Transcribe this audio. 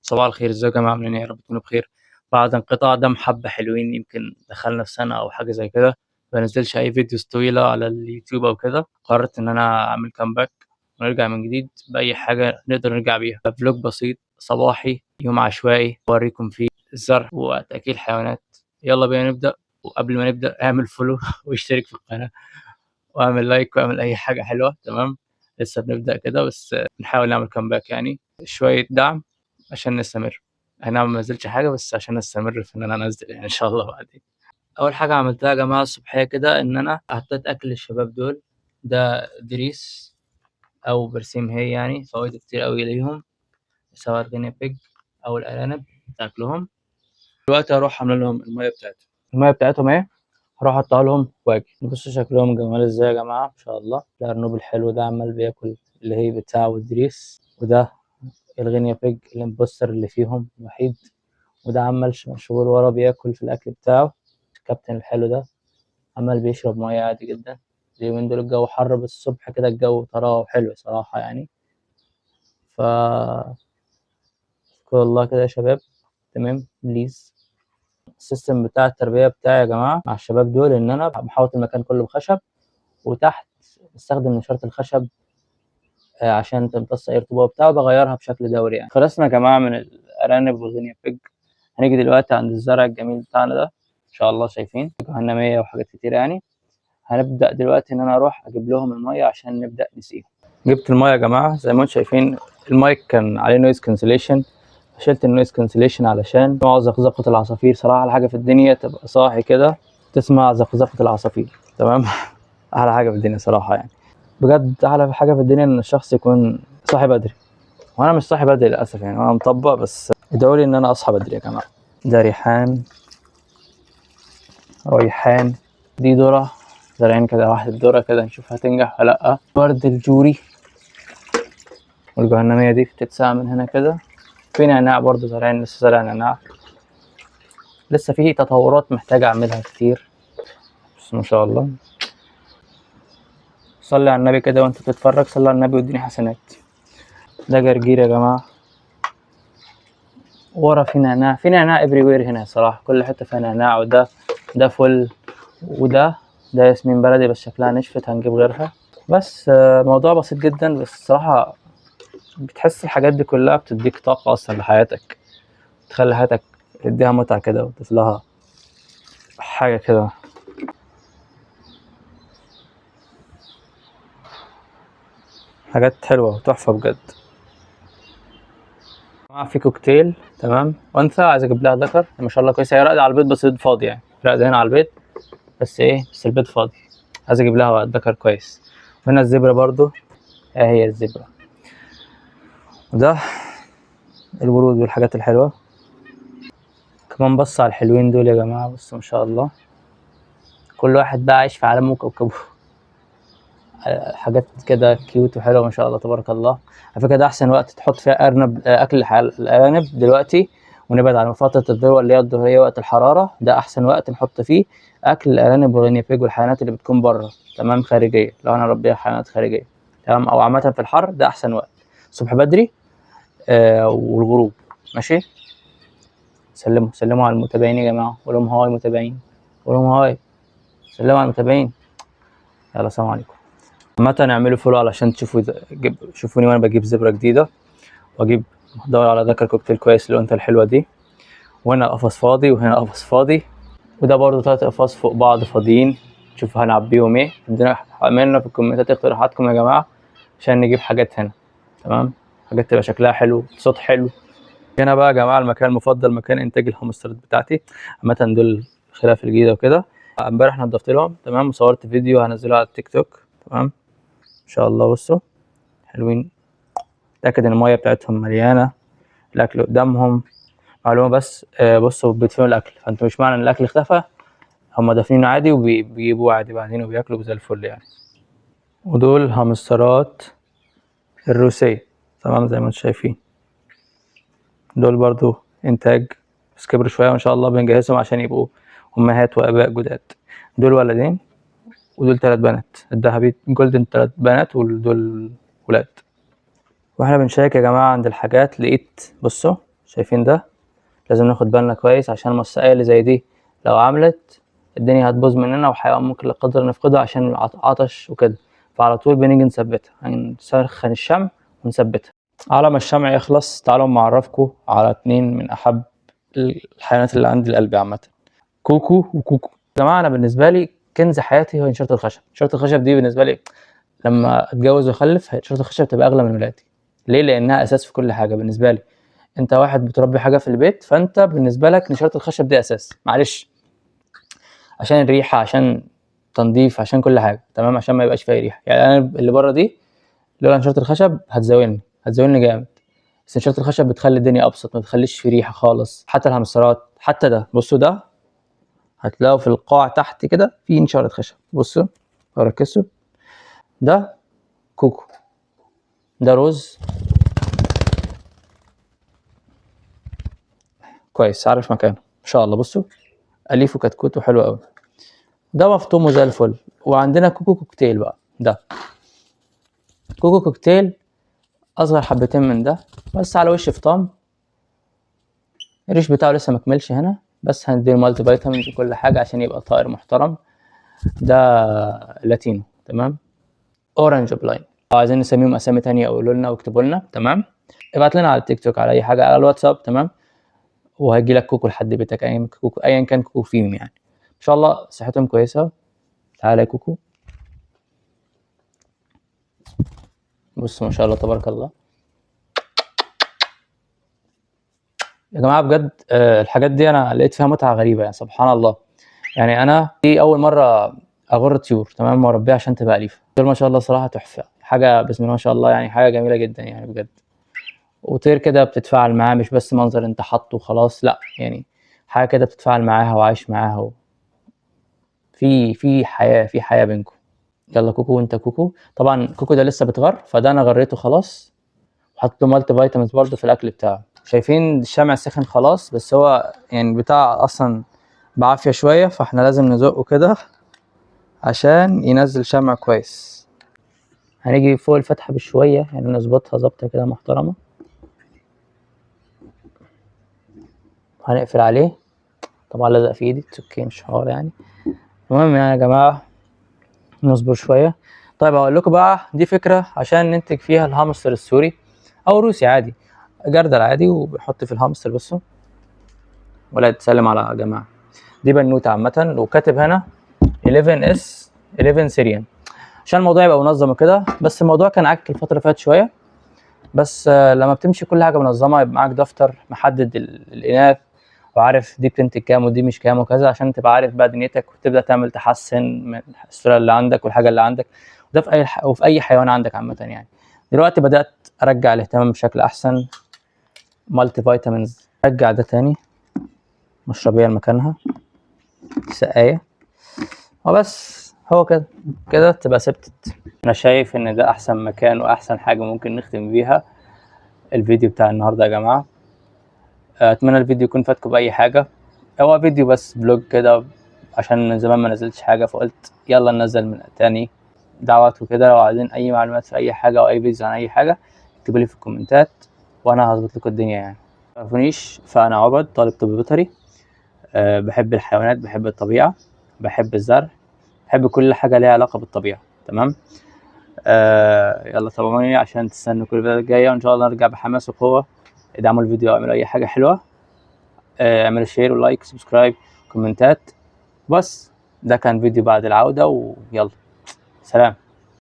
صباح الخير، ازيكم يا جماعة؟ عاملين ايه؟ يا رب تكونوا بخير. بعد انقطاع دام حبة حلوين، يمكن دخلنا في سنة أو حاجة زي كده، ما بنزلش أي videos طويلة على اليوتيوب أو كده. قررت إن أنا أعمل comeback ونرجع من جديد بأي حاجة نقدر نرجع بيها. vlog بسيط صباحي، يوم عشوائي، أوريكم فيه الزرع وتأكيل الحيوانات. يلا بينا نبدأ. وقبل ما نبدأ اعمل follow واشترك في القناة واعمل like واعمل أي حاجة حلوة. تمام، لسه بنبدأ كده بس نحاول نعمل comeback، يعني شوية دعم عشان نستمر. أنا ما نزلتش حاجة بس عشان أستمر في إن أنا أنزل يعني إن شاء الله بعدين. أول حاجة عملتها يا جماعة الصبحية كده إن أنا حطيت أكل للشباب دول. ده دريس أو برسيم هي، يعني فوائد كتير أوي ليهم، سواء ال guinea pig أو الأرانب تاكلهم. دلوقتي هروح أعمل لهم المية بتاعتهم. المية بتاعتهم إيه؟ هروح أحطها لهم وأجي. بصوا شكلهم جمال إزاي يا جماعة ما شاء الله. الأرنوب الحلو ده عمال بياكل اللي هي بتاعه والدريس، وده ال guinea pig ال imposter اللي فيهم الوحيد، وده عمال مشغول ورا بياكل في الأكل بتاعه. الكابتن الحلو ده عمال بيشرب مية عادي جدا. اليومين دول الجو حر، بس الصبح كده الجو طراوه وحلو صراحة يعني. ف اذكروا الله كده يا شباب. تمام، please. ال system بتاع التربية بتاعي يا جماعة مع الشباب دول إن أنا بحوط المكان كله بخشب، وتحت بستخدم نشارة الخشب، عشان تمتص أي رطوبة وبتاع، وبغيرها بشكل دوري يعني. خلصنا يا جماعة من الأرانب وال guinea pig. هنيجي دلوقتي عند الزرع الجميل بتاعنا ده إن شاء الله، شايفين جهنمية وحاجات كتير يعني. هنبدأ دلوقتي إن أنا أروح أجيب لهم المية عشان نبدأ نسقيهم. جبت المية يا جماعة، زي ما انتم شايفين المايك كان عليه noise cancellation، شلت ال noise cancellation علشان نوع زقزقة العصافير. صراحة أحلى حاجة في الدنيا تبقى صاحي كده تسمع زقزقة العصافير، تمام؟ أحلى حاجة في الدنيا صراحة يعني، بجد أحلى حاجة في الدنيا إن الشخص يكون صاحي بدري. وأنا مش صاحي بدري للأسف يعني، أنا مطبق، بس ادعوا لي إن أنا أصحى بدري يا جماعة. ده ريحان، ريحان، دي ذرة، زارعين كده واحدة ذرة كده نشوف هتنجح ولا لأ. ورد الجوري والجهنمية دي بتتسقى من هنا كده. في نعناع برضو زارعين، لسه زارع نعناع، لسه في تطورات محتاج أعملها كتير، بس ما شاء الله. صلي على النبي كده وانت بتتفرج، صلي على النبي واديني حسنات. ده جرجير يا جماعة. ورا في نعناع، في نعناع everywhere هنا صراحة، كل حتة فيها نعناع. وده فل، وده ياسمين بلدي بس شكلها نشفت، هنجيب غيرها. بس موضوع بسيط جدا، بس الصراحة بتحس الحاجات دي كلها بتديك طاقة أصلا لحياتك، تخلي حياتك تديها متعة كده وتضيف لها حاجة كده. حاجات حلوة وتحفة بجد. في كوكتيل، تمام، أنثى عايز أجيب لها ذكر، ما شاء الله كويسة. هي راقدة على البيض بس البيض فاضي يعني، راقدة هنا على البيض بس إيه، بس البيض فاضي، عايز أجيب لها ذكر كويس. وهنا الزبرة برضو، ها هي الزبرة. وده الورود والحاجات الحلوة. كمان بص على الحلوين دول يا جماعة، بصوا ما شاء الله، كل واحد بقى عايش في عالمه وكوكبه. حاجات كده كيوت وحلوة ما شاء الله تبارك الله. على فكرة ده أحسن وقت تحط فيها أرنب، أكل الأرانب دلوقتي، ونبعد عن فترة الذروة اللي هي الظهرية وقت الحرارة. ده أحسن وقت نحط فيه أكل الأرانب وال guinea pig والحيوانات اللي بتكون بره، تمام، خارجية، لو أنا ربيها حيوانات خارجية، تمام، أو عامة في الحر ده أحسن وقت، الصبح بدري، والغروب. ماشي، سلموا على المتابعين يا جماعة، قولوا لهم hi متابعين، قولوا لهم hi، سلموا على المتابعين. يلا سلام عليكم. عامة اعملوا follow علشان شوفوني وانا بجيب زبرة جديدة، واجيب ادور على ذكر كوكتيل كويس للأنثى الحلوة دي. وهنا قفص فاضي، وهنا قفص فاضي، وده برضو 3 اقفاص فوق بعض فاضيين، شوفوا هنعبيهم ايه. ادينا عملنا في الكومنتات اقتراحاتكم يا جماعة عشان نجيب حاجات هنا، تمام، حاجات تبقى شكلها حلو، صوت حلو. هنا بقى يا جماعة المكان المفضل، مكان إنتاج الهامسترات بتاعتي. عامة دول خلاف الجديدة وكده، امبارح نضفت لهم، تمام، وصورت فيديو هنزله على التيك توك، تمام، إن شاء الله. بصوا حلوين، اتأكد إن المية بتاعتهم مليانة، الأكل قدامهم. معلومة بس، بصوا بيدفنوا الأكل، فأنتوا مش معنى إن الأكل اختفى هم دافنينه عادي وبيجيبوه عادي بعدين وبياكلوا زي الفل يعني. ودول هامسترات الروسية، تمام، زي ما انتم شايفين، دول برضو إنتاج بس كبروا شوية وإن شاء الله بنجهزهم عشان يبقوا أمهات وآباء جداد. دول ولدين ودول 3 بنات، الذهبي جولدن 3 بنات ودول ولاد. واحنا بنشيك يا جماعة عند الحاجات، لقيت بصوا شايفين ده؟ لازم ناخد بالنا كويس عشان المسائل اللي زي دي لو عملت الدنيا هتبوظ مننا، وحيوان ممكن لا قدر نفقده عشان عطش وكده. فعلى طول بنيجي نثبتها، هنسخن الشمع ونثبتها. على ما الشمع يخلص تعالوا اما اعرفكم على 2 من احب الحيوانات اللي عندي القلب عامة، كوكو وكوكو. يا جماعة انا بالنسبة لي كنز حياتي هو نشارة الخشب. نشارة الخشب دي بالنسبة لي لما اتجوز واخلف نشارة الخشب تبقى اغلى من ولادي. ليه؟ لانها اساس في كل حاجة بالنسبة لي. انت واحد بتربي حاجة في البيت، فانت بالنسبة لك نشارة الخشب دي اساس، معلش، عشان الريحة، عشان تنظيف، عشان كل حاجة، تمام، عشان ما يبقاش فيها ريحه. يعني انا اللي بره دي لولا نشارة الخشب هتزاولني جامد، بس نشارة الخشب بتخلي الدنيا ابسط، ما بتخليش في ريحه خالص. حتى الهامسترات، حتى ده، بصوا ده هتلاقوا في القاع تحت كده في نشارة خشب، بصوا ركزوا. ده كوكو، ده روز، كويس عارف مكانه ان شاء الله. بصوا اليف وكتكوت وحلو قوي، ده مفطوم وزي الفل. وعندنا كوكو كوكتيل بقى، ده كوكو كوكتيل اصغر حبتين من ده، بس على وش فطام، الريش بتاعه لسه مكملش هنا، بس هنديله multivitamin وكل حاجة عشان يبقى طائر محترم. ده لاتينو، تمام، orange opaline. لو عايزين نسميهم اسامي تانية قولوا لنا واكتبوا لنا، تمام. ابعت لنا على التيك توك، على اي حاجة، على الواتساب، تمام، وهيجي لك كوكو لحد بيتك، ايا كوكو، ايا كان كوكو فيهم يعني. ان شاء الله صحتهم كويسة. تعالى يا كوكو، بص ما شاء الله تبارك الله يا جماعة بجد. الحاجات دي انا لقيت فيها متعه غريبة يعني، سبحان الله. يعني انا دي اول مرة اغر طيور، تمام، واربيها عشان تبقى اليفه. دول ما شاء الله صراحة تحفة، حاجة بسم الله ما شاء الله، يعني حاجة جميلة جدا يعني بجد. وطير كده بتتفاعل معاه، مش بس منظر انت حاطه وخلاص، لا يعني حاجة كده بتتفاعل معاها وعايش معاها في حياة، في حياة بينكم. يلا كوكو وانت كوكو. طبعا كوكو ده لسه بتغر، فده انا غريته خلاص، وحطيت له multivitamins برده في الاكل بتاعه. شايفين الشمع سخن خلاص، بس هو يعني بتاع اصلا بعافية شوية، فاحنا لازم نزقه كده عشان ينزل شمع كويس. هنيجي فوق الفتحة بشوية، يعني نظبطها ظبطه كده محترمه. هنقفل عليه، طبعا لزق في ايدي، okay مش حوار يعني. المهم يعني يا جماعة نصبر شوية. طيب هقول لكم بقى دي فكرة عشان ننتج فيها الهامستر السوري او الروسي عادي، جردل عادي وبنحط في الهامستر. بصوا ولا تسلم على جماعة، دي بنوته عامة، وكاتب هنا 11 S 11 Syrian عشان الموضوع يبقى منظم وكده. بس الموضوع كان عك الفترة اللي فاتت شوية، بس لما بتمشي كل حاجة منظمة، يبقى معاك دفتر محدد الاناث وعارف دي بتنتج كام ودي مش كام وكذا، عشان تبقى عارف بقى دنيتك وتبدا تعمل تحسن من السلالة اللي عندك والحاجة اللي عندك، وده في اي وفي اي حيوان عندك عامة يعني. دلوقتي بدات ارجع الاهتمام بشكل احسن، multivitamins، رجع ده تاني مشربيه لمكانها، سقاية وبس. هو كده كده تبقى ثبتت. انا شايف ان ده احسن مكان واحسن حاجة ممكن نختم بيها الفيديو بتاع النهارده يا جماعة. اتمنى الفيديو يكون فاتكم باي حاجة، هو فيديو بس vlog كده عشان من زمان ما نزلتش حاجة، فقلت يلا ننزل من تاني. دعوات وكده، لو عايزين اي معلومات في اي حاجة او اي فيديو عن اي حاجة اكتبوا لي في الكومنتات وانا هظبط لكم الدنيا يعني. ما تعرفونيش فانا عبد، طالب طب بيطري، بحب الحيوانات، بحب الطبيعة، بحب الزرع، بحب كل حاجة ليها علاقة بالطبيعة، تمام. يلا تابعوني عشان تستنوا كل الفيديوهات الجاية، وان شاء الله نرجع بحماس وقوه. ادعموا الفيديو، اعملوا اي حاجة حلوة، اعملوا share و like subscribe كومنتات. بس ده كان فيديو بعد العودة، ويلا سلام.